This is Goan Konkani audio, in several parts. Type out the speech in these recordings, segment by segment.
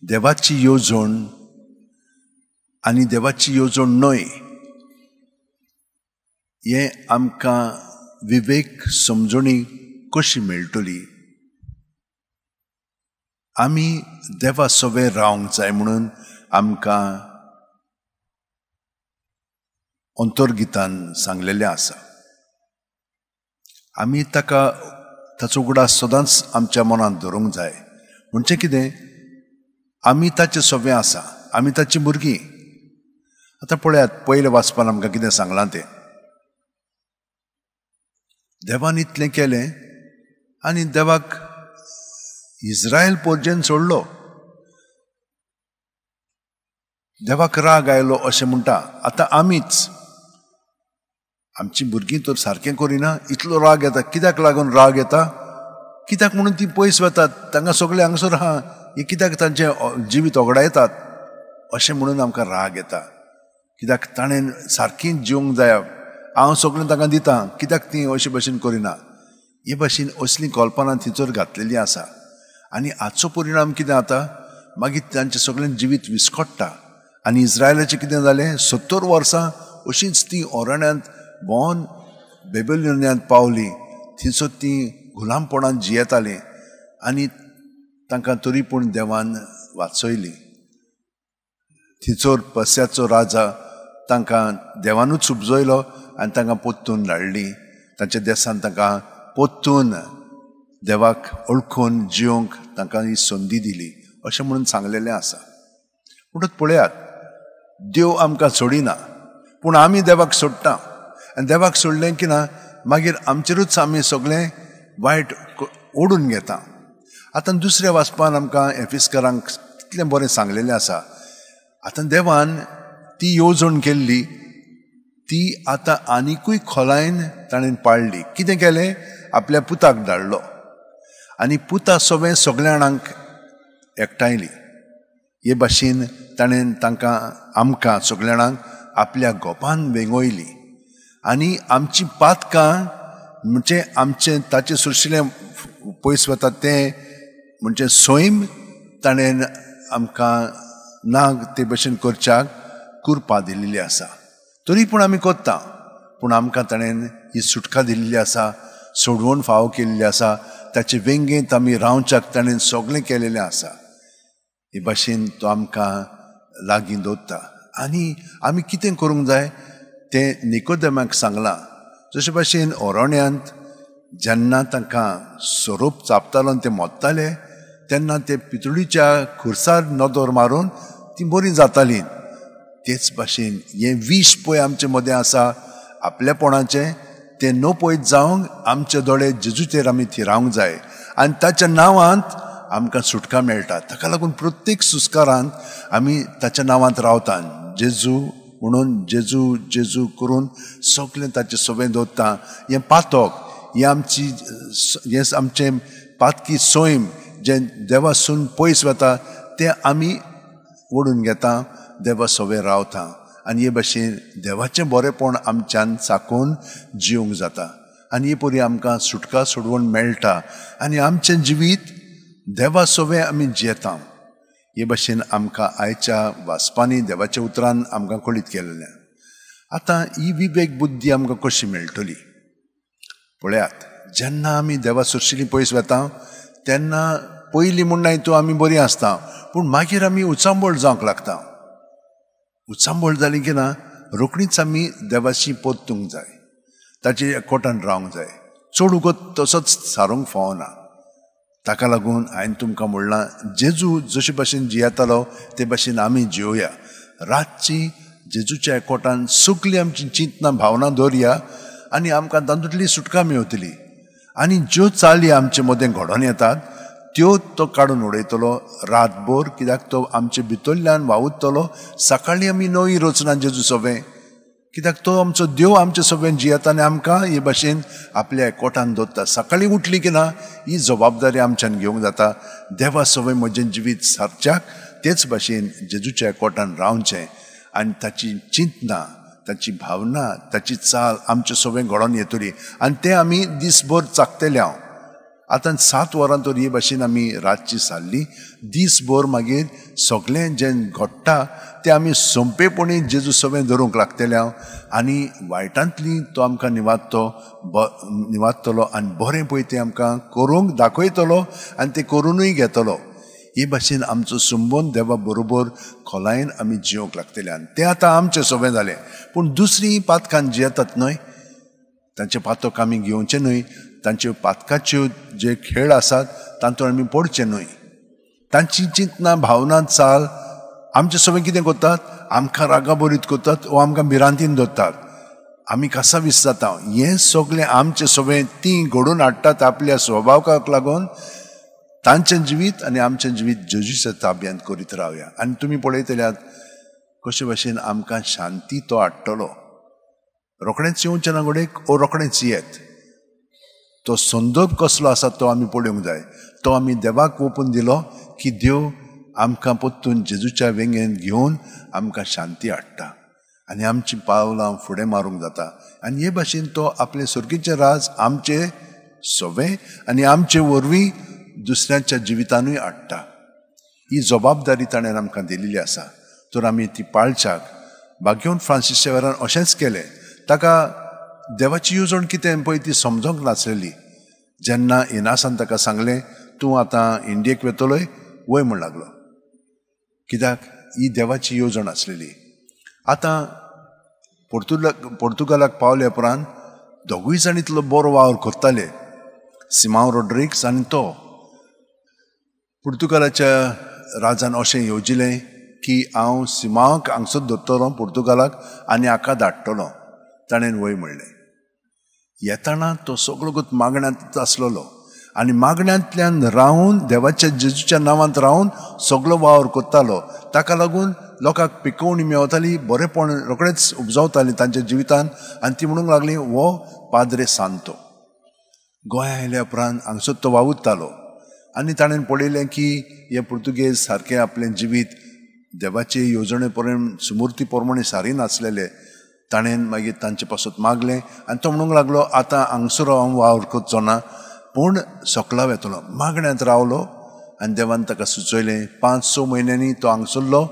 देवाची येवजण आनी देवाची येवजण न्हय हें आमकां विवेक समजणी कशी मेळटली? आमी देवा सवें रावंक जाय म्हणून आमकां अंतर्गितान सांगलेलें आसा. आमी ताका ताचो उगडास सदांच आमच्या मनांत धरूंक जाय. म्हणजे कितें, आमी ताचे सवें आसा, आमी ताची भुरगीं. आतां पळयात पयलें वाचपान आमकां कितें सांगलां तें. देवान इतलें केलें आनी देवाक इस्रायल पोरजेन सोडलो, देवाक राग आयलो अशें म्हणटा. आतां आमीच आमची भुरगीं तर सारकें करिना, इतलो राग येता. कित्याक लागून राग येता? कित्याक म्हणून ती पयस वतात, तांकां सगळें हांगसर आहा, हे कित्याक तांचें जिवीत ओगडायतात अशें म्हणून आमकां राग येता. कित्याक ताणें सारकीं जिवंक जाय, हांव सगळें तांकां दितां, कित्याक ती अशे भशेन करिना. हे भशेन असलीं कल्पना थंयसर घातलेली आसा आनी हाचो परिणाम कितें जाता, मागीर तांचें सगळें जिवीत विस्कट्टा. आनी इस्रायलाचें कितें जालें, 70 वर्सां अशींच ती अरण्यांत भोंवन बेबेलोनियांत पावली. थंयसर ती गुलामपणान जियेतालीं आनी तांकां तरी पूण देवान वाचयली. थंयसर पस्याचो राजा तांकां देवानूच उपजयलो आनी तांकां पोत्तून धाडली. तांच्या देसान तांकां पोत्तून देवाक वळखून जिवंक तांकां ही संदी दिली अशें म्हणून सांगलेलें आसा. म्हणटच पळयात, देव आमकां सोडिना, पूण आमी देवाक सोडटा. आनी देवाक सोडलें की ना मागीर आमचेरूच आमी सगळें वायट ओडून घेता. आतां दुसऱ्या वाचपान आमकां एफिस्करांक कितलें बरें सांगलेलें आसा. आतां देवान ती येवजण केल्ली ती आतां आनिकूय खोलायन ताणें पाळ्ळी. कितें केलें, आपल्या पुताक धाडलो आनी पुता सवें सगळ्या जाणांक एकठांयली. हे भाशेन ताणें तांकां आमकां सगळ्या जाणांक आपल्या गोपान वेंगयली आनी आमची पातकां म्हणजे आमचें ताचें सुशिलें पयस वता तें म्हणजे सैम ताणें आमकां ना ते भशेन करच्याक कुरपा दिल्ली आसा. तरी पूण आमी करता, पूण आमकां ताणें ही सुटका दिल्ली आसा, सोडवण फावो केल्ली आसा. ताचे वेंगेंत आमी रावच्याक ताणें सगळें केलेलें आसा. हे भाशेन तो आमकां लागीं दवरता. आनी आमी कितें करूंक जाय तें निकोदेमाक सांगलां. जशे भाशेन अरण्यांत जेन्ना तांकां सोरोप चापतालो आनी ते मोत्ताले तेन्ना ते पितुळीच्या खुर्सार नदर मारून तीं बरीं जातालीं. तेच भाशेन हें विश पळय आमचे मदें आसा आपलेपणाचें, तें न पळयत जावंक आमचे दोळे जेजूचेर आमी थिरावंक जाय आनी ताच्या नांवांत आमकां सुटका मेळटा. ताका लागून प्रत्येक सुस्कारांत आमी ताच्या नांवांत रावता. जेजू म्हणून जेजू जेजू करून सगळें ताचें सवें दवरता. हें पातक, हें आमची हें आमचें पातकी सैम जें देवासून पयस वता तें आमी ओडून घेता, देवा सवें रावता आनी हे भाशेन देवाचें बरेंपण आमच्यान चाकून जिवंक जाता आनी हे परी आमकां सुटका सोडवण मेळटा आनी आमचें जिवीत देवा सवें आमी जियेता. हे भाशेन आमकां आयच्या वाचपांनी देवाच्या उतरान आमकां कळीत केल्लें. आतां ही विवेक बुद्धी आमकां कशी मेळटली? पळयात, जेन्ना आमी देवा सुरशिली पयस वता तेन्ना पयलीं म्हूण तूं आमी बरीं आसता, पूण मागीर आमी उचांबळ जावंक लागता. उचांबळ जाली की ना रोखडीच आमी देवाशी परतूंक जाय, ताचे एकवटान रावंक जाय. चड उगत तसोच सारूंक फावना. ताका लागून हांवें तुमकां म्हणलां, जेजू जशे भाशेन जियेतालो ते भाशेन आमी जियोया. रातची जेजूच्या एकवटान सगळीं आमची चिंतनां भावनां दवरया आनी आमकां तातूंतली सुटका मेळटली. आनी ज्यो चाली आमचे मदें घडोवन येतात त्यो तो काडून उडयतलो रातभर, कित्याक तो आमचे भितरल्यान वावुरतलो. सकाळीं आमी नवी रचना जेजू सवें, कित्याक तो आमचो देव आमचे सवें जियेता आनी आमकां हे भाशेन आपल्या एकवटान दवरता. सकाळीं उठली की ना ही जबाबदारी आमच्यान घेवंक जाता. देवा सवें म्हजें जिवीत सारच्याक तेच भाशेन जेजूच्या एकवटान रावचें आनी ताची चिंतना, ताची भावना, ताची चाल आमचे सवें घडोवन येतली आनी तें आमी दिसभर चाकतले. हांव आतां 7 वरां तर हे भाशेन आमी रातची सारली, दीसभर मागीर सगळें जें घडटा तें आमी सोंपेपणी जेजू सवें धरूंक लागतले हांव आनी वायटांतली तो आमकां निवादतलो आनी बरें पळय तें आमकां करूंक दाखयतलो आनी तें करुनूय घेतलो. हे भाशेन आमचो संबंद देवा बरोबर खोलायेन आमी जिवंक लागतले आनी तें आतां आमचें सोंपें जालें. पूण दुसरीं पातकां जियेतात न्हय, तांचे पातक आमी घेवचें न्हय, तांच्यो पातकाच्यो जे खेळ आसात तातूंत आमी पडचें न्हय. तांची चिंतना भावना चाल आमचे सगळें कितें करतात, आमकां रागाबरीत करतात वो आमकां भिरांतीन दवरतात, आमी कासावीस जाता. हें सगळें आमचें सगळें तीं घडोवन हाडटात आपल्या स्वभावाक लागून. तांचें जिवीत आनी आमचें जिवीत जेजूच्या ताब्यांत करीत रावया आनी तुमी पळयतल्यात कशे भाशेन आमकां शांती तो हाडटलो. रोखडेंच येवचें ना घडयेक ओ रोखडेंच येत. तो संदर्भ कसलो आसा तो आमी पळोवंक जाय. तो आमी देवाक ओपून दिलो की देव आमकां परतून जेजूच्या वेंगेन घेवन आमकां शांती हाडटा आनी आमचीं पावलां फुडें मारूंक जाता. आनी हे भाशेन तो आपलें सर्गीचें राज आमचे सवें आनी आमचे वरवीं दुसऱ्यांच्या जिवितानूय हाडटा. ही जबाबदारी ताणें आमकां दिल्ली आसा, तर आमी ती पाळच्याक भाग्यवंत फ्रांसीस शेवरान अशेंच केलें. ताका देवाची येवजण कितें पळय ती समजोंक नासलेली. जेन्ना इनासान ताका सांगलें तूं आतां इंडियेक वेतलोय, वय म्हण लागलो, कित्याक ही देवाची येवजण आसलेली. आतां पोर्तुगालाक पावल्या उपरांत दोगूय जाण इतलो बरो वावर करताले, सिमांव रोड्रिक्स आनी तो. पुर्तुगालाच्या राजान अशें येवजिलें की हांव सिमांवाक हांगसर दवरतलो पुर्तुगालाक आनी हाका धाडटलो. ताणें वय म्हणलें. येताना तो सगळो गत मागण्यांत आसलेलो आनी मागण्यांतल्यान रावन देवाच्या जेजूच्या नांवांत रावन सगळो वावर करतालो. ताका लागून लोकांक पिकोवणी मेवताली, बरेंपण रोखडेंच उपजावतालीं तांच्या जिवितान आनी ती म्हणूंक लागली हो पाद्रे सांतो. गोंया आयल्या उपरांत हांगसर तो वावुरतालो आनी ताणें पळयलें की हे पुर्तुगेज सारकें आपलें जिवीत देवाचे येवजणे प्रमाण सुमूर्ती प्रमाणे सारी नासलेले. ताणें मागीर तांचे पासत मागलें आनी तो म्हणूंक लागलो आतां हांगसर हांव वावर करचो ना, पूण सकला वेतलो. मागण्यांत रावलो आनी देवान ताका सुचयलें. 5-6 म्हयन्यांनी तो हांगसरलो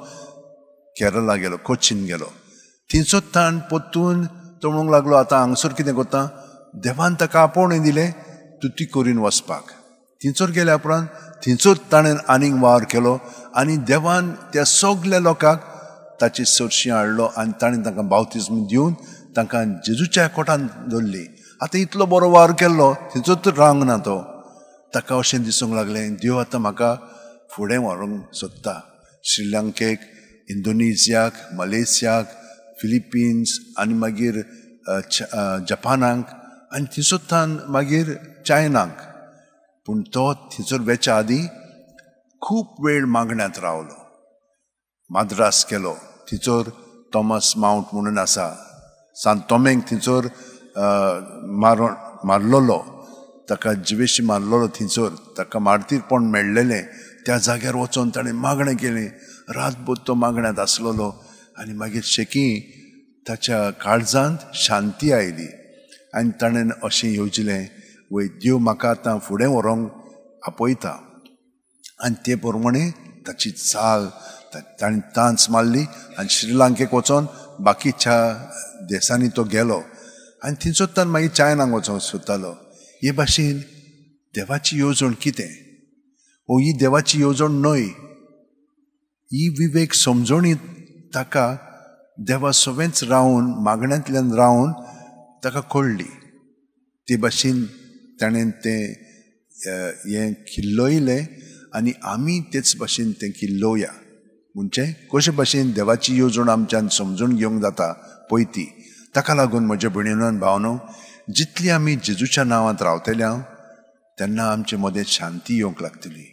केरला गेलो, कोचीन गेलो. थंयचो ताण परतून तो म्हणूंक लागलो आतां हांगसर कितें करता. देवान ताका आपोवणें दिलें तूं ती करीन वचपाक. थंयसर गेल्या उपरांत थंयसर ताणें आनीक वावर केलो आनी देवान त्या सगल्या लोकांक ताची सरशी हाडलो आनी ताणें तांकां बावतिज्म दिवन तांकां जेजूच्या कोटान दवरली. आतां इतलो बरो वावर केल्लो थंयसर तर रावंक ना तो. ताका अशें दिसूंक लागलें देव आतां म्हाका फुडें व्हरूंक सोदता, श्रीलंकेक, इंडोनेशियाक, मलेशियाक, फिलिपिन्स आनी मागीर जपानाक आनी थंयसर मागीर चायनाक. पूण तो थंयसर वेच्या आदीं खूब वेळ मागण्यांत रावलो. माद्रास केलो, थंयसर थॉमस मावंट म्हणून आसा, सांत तोमेंक थंयसर मारलेलो, ताका जिवेशी मारलेलो, थंयसर ताका मार्तीरपण मेळ्ळेलें. त्या जाग्यार वचोन ताणें मागणें केलें. रातभर तो मागण्यांत आसलेलो आनी मागीर शेकी ताच्या काळजांत शांती आयली आनी ताणें अशें येवजिलें वय देव म्हाका आतां फुडें व्हरूंक आपयता. आनी ते प्रमाणे ताची चाल ताणें तांच मारली आनी श्रीलंकेक वचोन बाकीच्या देशांनी तो गेलो आनी थंयसर मागीर चायनाक वचोंक सोदतालो. हे भाशेन देवाची येवजण कितें, ओ ही देवाची येवजण न्हय, ही विवेक समजणी ताका देवा सवेंच रावन मागण्यांतल्यान रावन ताका कळ्ळी. ते भाशेन ताणें तें हें किल्लयलें आनी आमी तेच भाशेन तें किल्लोवया. म्हणजे कशे भाशेन देवाची येवजण आमच्यान समजून घेवंक जाता पळय ती. ताका लागून म्हज्या भयणीनो आनी भावनो, जितली आमी जेजूच्या नांवांत रावतले तेन्ना आमचे मदें शांती येवंक लागतली.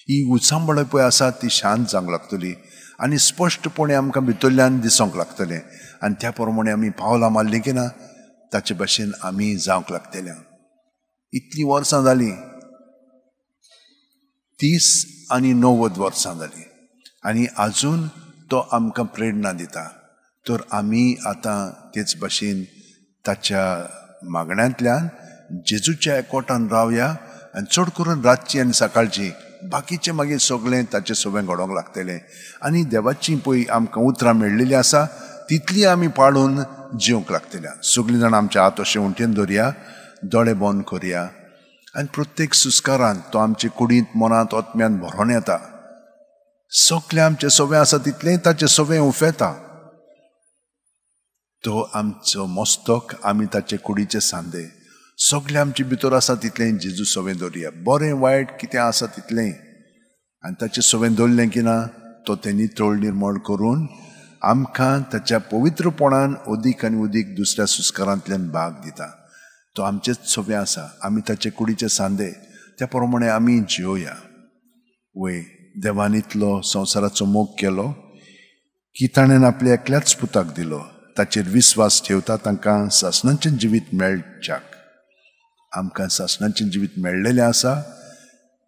ही उचांबळ पळय आसा ती शांत जावंक लागतली आनी स्पश्टपणे आमकां भितरल्यान दिसूंक लागतलें आनी त्या प्रमाणे आमी पावलां मारलीं की ना ताचे भाशेन आमी जावंक लागतले. इतलीं वर्सां जालीं, 30 आनी 90 वर्सां जालीं आनी आजून तो आमकां प्रेरणा दिता. तर आमी आतां तेच भाशेन ताच्या मागण्यांतल्यान जेजूच्या एकवटान रावया आनी चड करून रातची आनी सकाळची. बाकीचें मागीर सगळें ताचें सगळें घडोवंक लागतलें. आनी देवाची पळय आमकां उतरां मेळ्ळेलीं आसा तितली आमी पाळून जिवंक लागतल्या. सगळीं जाणां आमच्या हात अशें उंटेन दवरया, दोळे बंद करया आनी प्रत्येक सुस्कारांत तो आमचे कुडींत, मनांत, आत्म्यांत भरोन येता. सगळें आमचें सगळें आसा तितलें ताचें सगळें उफेता. तो आमचो मस्तक, आमी ताचे कुडीचे सांदे. सगळें आमचे भितर आसा तितलें जेजू सगळें दवरया, बरें वायट कितें आसा तितलें. आनी ताचें सगळें दवरलें की ना तो तें नितळ निर्मळ करून आमकां ताच्या पवित्रपणान अदीक आनी अदीक दुसऱ्या सुस्कारांतल्यान भाग दिता. तो आमचेच सगळें आसा, आमी ताचे कुडीचे सांदे. त्या प्रमाणे आमी जियोया. वय, देवान इतलो संवसाराचो मोग केलो की ताणें आपल्या एकल्याच पुताक दिलो, ताचेर विस्वास ठेवता तांकां सासणाचें जिवीत मेळच्याक. आमकां सासणाचें जिवीत मेळ्ळेलें आसा.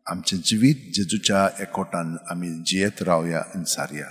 आमचें जिवीत जेजूच्या एकवटान आमी जियेत रावया आनी सारया.